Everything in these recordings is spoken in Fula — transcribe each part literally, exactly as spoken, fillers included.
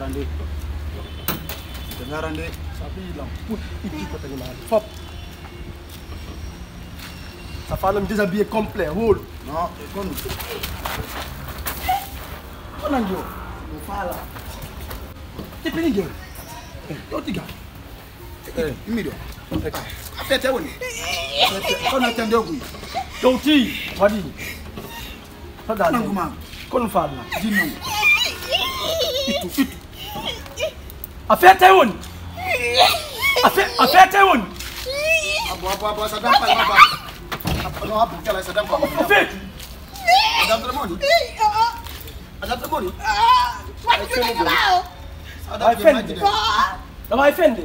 Ande. Ɓe ngara nde. Sabi lam put itti ko tagi maali fop. Ça fait l'homme déshabillé complet, whole. Non, e kon. Ko nangi o? Mo fala. Te pini nge. Yo tiga. Eh, immiɗo. A fete woni. Kono tande o guy. Dowti waɗi. Faɗa nangu ma. Kono falla. Jinnan. Ittu, ittu. A fete woni. A fe a fete woni. Abo abo abo sa dampa ma ba. No abo kala sa dampa. A fete. Sa dampa moni. Sa dampa moni. Ay fende. Dama ay fende.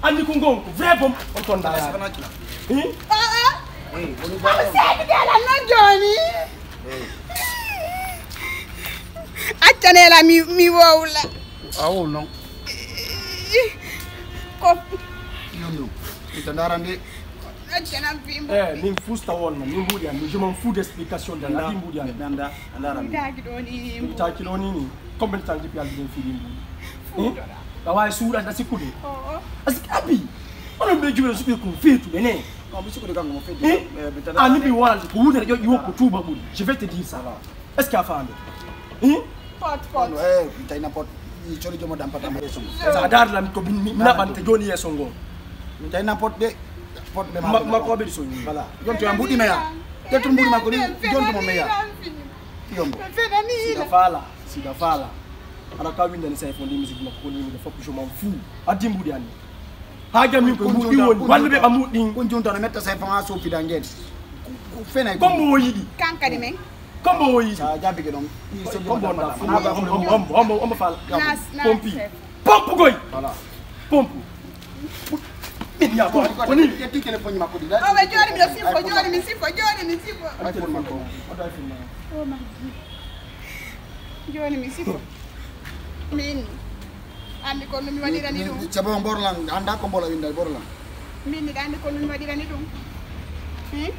Anndi ko ngonko vrai bom o tonda. Hi? Seedi dela no joni. Accanela mi mi wowla. A wow non. Ko. Yondo. Ita ndarande. Accanam fimbo. Eh, min fusta wonna, min mbuɗi am, je m'en fous d'explication de la vie mbuɗi am. Mi anda, andara mi. Taki do ni. Taki do ni ni. Combien de temps depuis aldi den fili mbuɗi? Futora. Awa suura da sikude. Oh. Asi abi. Ono be jumela sukude ko fetu de ne. Non, mi sikude kanko mo fetu. Eh? Ani bi wan ko wudere yo yo ko tuba buri. Je vais te dire ça. Est-ce que a faami? Hi? Pot pot. Eh, mi tawi na pot. Mi coli jomo dam patam reso. Sa dar lam ko mi na bante joni yeso ngo. Mi tawi na pot de. Pot de ma ko be so ni. Voilà. Jonto ya mbudi meya. Tetu mbudi ma ko ni jonto mo meya. Yombo. Sida fala, sida fala. Ala ka winda ni sa fo ndi musique ma ko ni mi fop je m'en fous. Adi mbudi ani. Haja min ko mbudi woni walla be amudin. Kun jonto na metta sa fo so fi dangen. Fena ko mo yidi. Kankadi men. Kombo woyi. Sa jabi ke non. Kombo nda fu. Ombo ombo ombo ombo fala. Pompi. Pompu goy. Voilà. Pompu. Min ya ko ni. Yetti téléphone makko di. O be joni mi sifo joni mi sifo joni mi sifo. Ay phone makko. Oto ay phone makko. Oh my God. Joni mi sifo. Min. Anndi kon no mi waɗirani ɗum. C'est bon, Borlan, annda ko mbola winda Borlan. Min miɗa anndi kon no mi waɗirani ɗum. Hmm?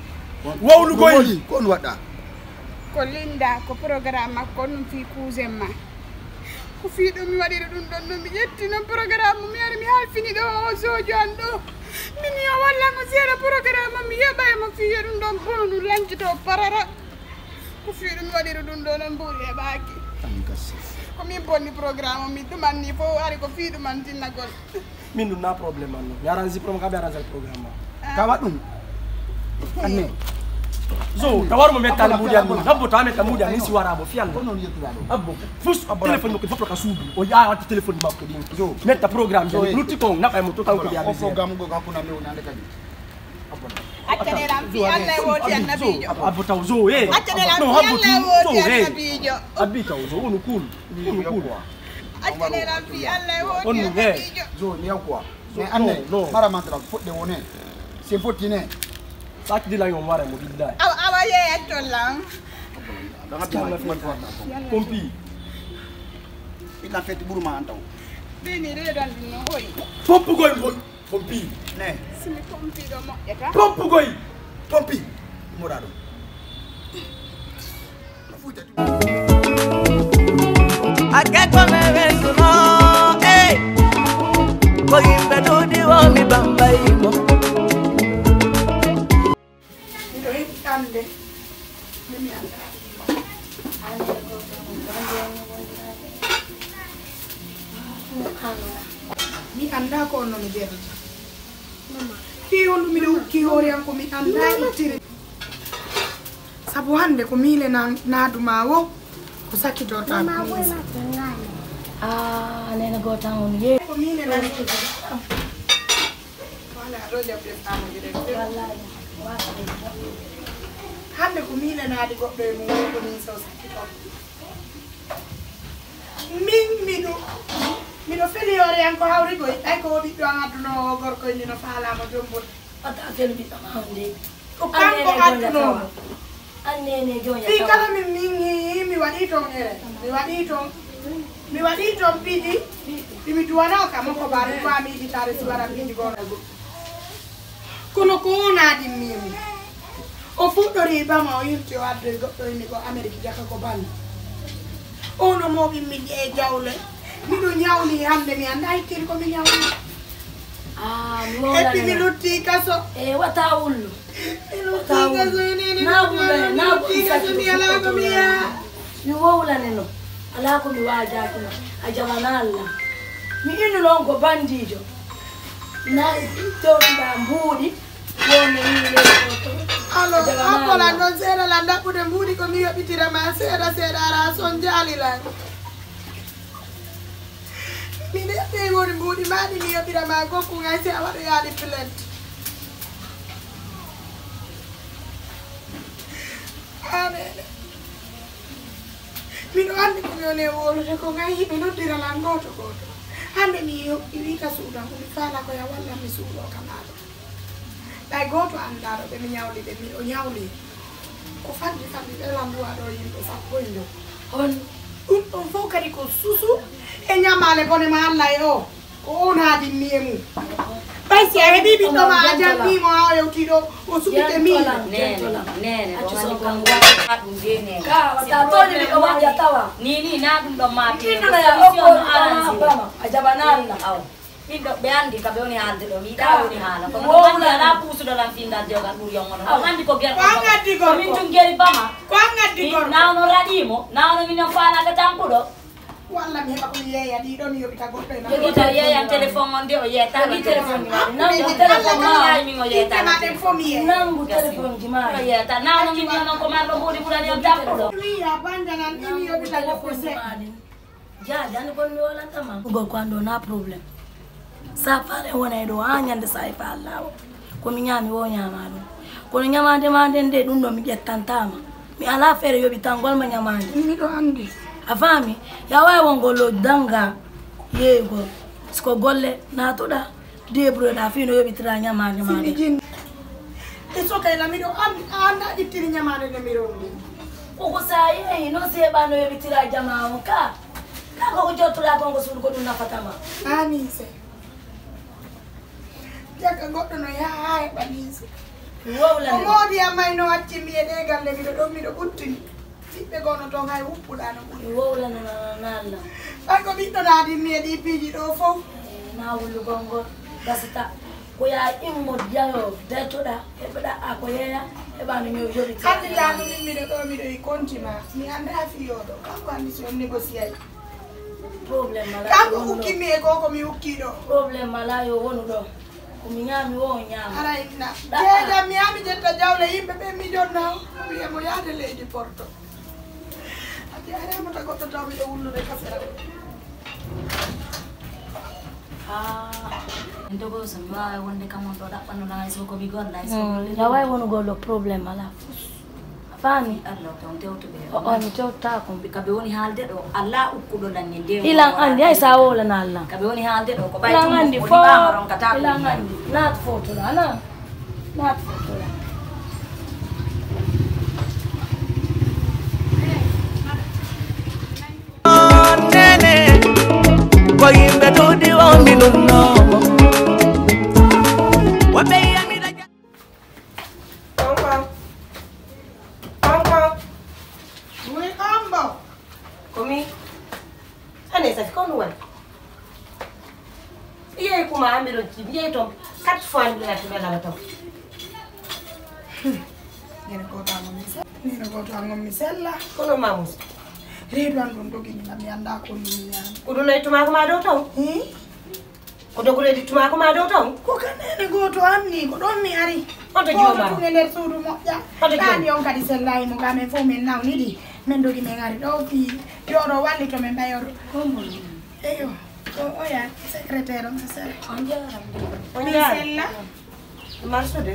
Wowlugol. Ko on waɗa? Ko Linda, ko programme makko on ɗum fii cousin ma. Ko fii ɗum mi waɗiri ɗum ɗon, ɗum mi ƴetti noon programme mum, mi ari mi halfini ɗo o sojo an ɗo. Min yo wallan mo seeɗa programme am, mi yoɓa e mo fii yo ɗum ɗon bonu ɗum lancito parara. Ko fii ɗum mi waɗiri ɗum ɗo, noon mbuuri heɓaaki. Ko min bonni programme o, mi dumanni fof, ari ko fii ɗum an tinnagol. Min ɗum na problème an noon. Mi arrange problème, ka ɓe arrange problème o. Ka waɗ ɗum. Anne. So, tawa mo mettani mbuuɗi an ɗum. Abbo, tawa metta mbuuɗi an, ni si wara abbo, fiyal. Abbo, fus, téléphone ko fof ka suudu. O yaa watti téléphone makko ɗin. Metta programme, lutti ko, naɓa e mo to taw ko ɓe arrange. O programme go ka kuna mi woni hande kadi. Accanel am fii Allah e woodi annabiijo. Abbo taw zo, eh. Accanel am fii Allah e woodi annabiijo. Abbi taw zo, onu cool. Onu cool. Accanel am fii Allah e woodi annabiijo. Zo, mi yaw quoi. Mais anne, mara mantra fodde wone. C'est faux tine. Saki di la yon wara mo billahi. Awa awa ye accolan. Pompi. Ina feti buruma antaw. Bini de dan no hoy. Pompu goy. Pompi. Ne. Simi pompi ɗo moƴƴata. Pompu goy. Pompi. Moɗa ɗo. Akeko me wesuno, eh. Ko yimɓe ɗuɗi wo mi bambay mo. Miɗo yiɗi ande. Min mi anndaa. Mi anndaa ko on no mi ɓeydata. Fii honɗum miɗo ukki hoore am ko mi anndaa ittiri. Sabu hannde ko miile na-, naadu ma wo, ko sakkitorɗaa ko miile. Ah, nene gooto tan woni yeeyi. Ko miile naadu. Wala, ɗo jam ɗe faamu ɗe ɗe. Hannde ko miilanaaɗi goɗɗo e mum woni ko min so sakki ɗon. Min miɗo, miɗo feli hoore an ko hawri koy, ɓay ko o ɓiɗɗo an adduno o gorko inni no faalaama jombol. Wata felu ɓiɗɗo ma on de. Ko kanko adduno mo. An nene joya. Fii kala min min mi waɗi ton ere. Mi waɗi ton. Mi waɗi ton piiji. Mi duwanoo ka moko baare ko ami yiɗi taare si wara piiji gono. Kono ko wonaaɗi min. O fuɗɗori bama o yilti o addoy goɗɗo inni ko Amerik jaka ko banni. Ono moɓi min e jawle. Miɗo ñawli hannde, mi anndaa ittiri ko mi ñawli. Ah, mi wowlani non. Eppi mi lutti kaso. E wata wullu. Mi lutti kaso, enene. Na wullu, na wullu, mi alaa ko mi yaa. Mi wowlani non. Alaa ko mi waajaaki non. A jaɓana Allah. Mi innu non ko bandiijo. Na tewɗa mbuuɗi. Wonde mi leydi. Alo, a jaɓana Allah. Appola non seeɗa lan ɗaɓɓude mbuuɗi ko mi yoɓitira ma seeɗa seeɗa ara son jaali lan. Miɗo ɓey woni mbuuɗi maɗi mi yoɓira ma gokku ngay si a waɗoyaali plainte. Anene. Miɗo anndi ko mi woni e wowlude ko ngay hiɓe noddira lan gooto gooto. Hannde mi yoɓi wita suudan ko mi faala ko ya wallan mi suuɗo ka maaɗo. Ɓay gooto anndaa ɗo ɓe mi ñawli ɓe miɗo ñawli. Ko fanɗi fanɗi ɓe lan mbuwa ɗo yimɓe sappo e jow. On ɗum ɗon fof kadi ko susu e ñamaale bone ma Allah e o. Ko on haadinmi e mum. Ɓay si a heɓi ɓiɗɗo ma a janni mo ha o yewti ɗo o suɓi ɓe miin. Nene, nene, ɗo hannde ko waɗa ɗum de nene. Ka wata toni mi ko waɗa tawa. Ni ni na ɗum ɗon ma te. Ɗiɗɗo na ya solution okko no arrange. Bama a jaɓana Allah. Aw. Min ɗo ɓe anndi ka ɓe woni haalde ɗo mi yiɗa woni haala kono ɗum anndi alaa puusuɗo lan fiingal dewgal ɓuri on onon ɗum anndi ko gerɗo ko an addi gorko min tun geri bama ko an addi gorko na ono raɗimo na ono min on faalaɓe tampuɗo walla mi heɓa ko mi yeeya ɗiɗo mi yoɓita goɗɗo e ma jogi ta yeeyan téléphone on de o yeeta jogi téléphone ma nangu téléphone ma yaay min o yeeta ma ɗen fof mi yeeya nangu téléphone ji ma o yeeta na ono min onon ko marɗo mbuuɗi ɓurani on tampuɗo mi ya bandanan ɗi mi yoɓita goɗɗo se Jaaja ni kon mi wolanta ma. Gol ko ando na problème. Sa fare wona e ɗo ha ñande sa e fa Allah o. Ko mi ñaami wo ñaama ɗum. Kono ñamaande ma nden de ɗum ɗo mi ƴettantama. Mi ala feere yoɓitangol ma ñamaande. Miɗo andi. A faami? Ya wawi wongol lo danga yeeyugol. Siko golle natuɗa. Débrouille ɗa fii no yoɓitira ñamaande ma. Sini jin. E sokay la miɗo andi a anda ittiri ñamaande nde mi rondi. Koko sa yeehi noon seeɓa no yoɓitira jama on ka. Ka koko jottuɗa kon ko suudu ko ɗum nafata ma. Anise. Jagga goɗɗo no yaha ha heɓa liise. Wowla. O moodi a may no acci mi e ɗe galle miɗo ɗon miɗo ɓuttini. Ɓiɓɓe gono toon hay wuppuɗa no ɓuri. Wowla no nalla. Ɓay ko ɓiɗɗo naadimmi e ɗi piiji ɗo fof. Na wullugol ngol gasata. Ko ya immo jayo detoɗa heɓɗa a ko yeeya heɓa no ñow yoɓi. Hannde laamu min miɗo ɗo miɗo e konti ma mi annda fiyooɗo kanko anndi si on négociay. Problème mala kanko ukkimi e goo ko mi ukkii ɗo. Problème mala yo wonu ɗo ko mi ñaami wo ñaama ara inna jeejam mi ami jetta jawle yimɓe ɓe mi jonna o wiye mo yaade leydi porto ati aremata goɗɗo taw miɗo wullude kasara. Min dogo so mi waaway wonde kam on ɗo ɗaɓɓanno lan hay soko mi golla hay soko golle na wawi wonugol ɗo problème ala fus a faami arlo ton tewtuɓe o on mi tewtako kaɓe woni haalde ɗo alla ukkuɗo lan ni nde ilan andi hay sa wowlana allan kaɓe woni haalde ɗo ko ɓay ilan andi fo ilan andi naat fotola ana naat fotola nene ko yimɓe towdi wonmi ɗum no woɓɓe yiyamiɗa Konko. Konko. Wi ombo. Komi. Ane safi ko ɗum woni. Yehi kuma amiro jibi yehi toon quatre fois ni ɓe atu ɓe lala toon. Ngene goto angon mi sella. Ngene goto angon mi sella. Kono mamus. Reedu an ɗum ɗogini kam mi annda ko ni mi ñaami. Ko ɗum nayi tuma ko ma dow toon. Hi. Ko dogureedi tuma ko ma dow toon. Ko kanene gooto anni ko ɗoon mi ari. Hoto jooma. Tun e nder suudu moƴƴa. Hoto jooma. Ɗaani on kadi sellayi mo gamen fof min nawnidi min dogi min ari ɗo fii yo ɗo wallito min ɓayoto. Eyo ko oya secrétaire on sera. On jaara. On jaara. Sella. Marsude.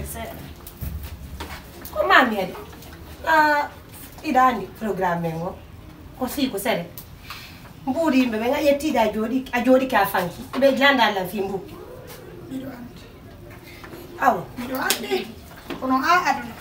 Ko mami adi. Ah, iɗa anndi programme men o ko fii ko sere mbuuɗi yimɓe ɓe ga ƴettiiɗe a jooɗi a jooɗike a fanki ɓe landa lan fii mbuuɗi miɗo anndi awa miɗo anndi kono a aduna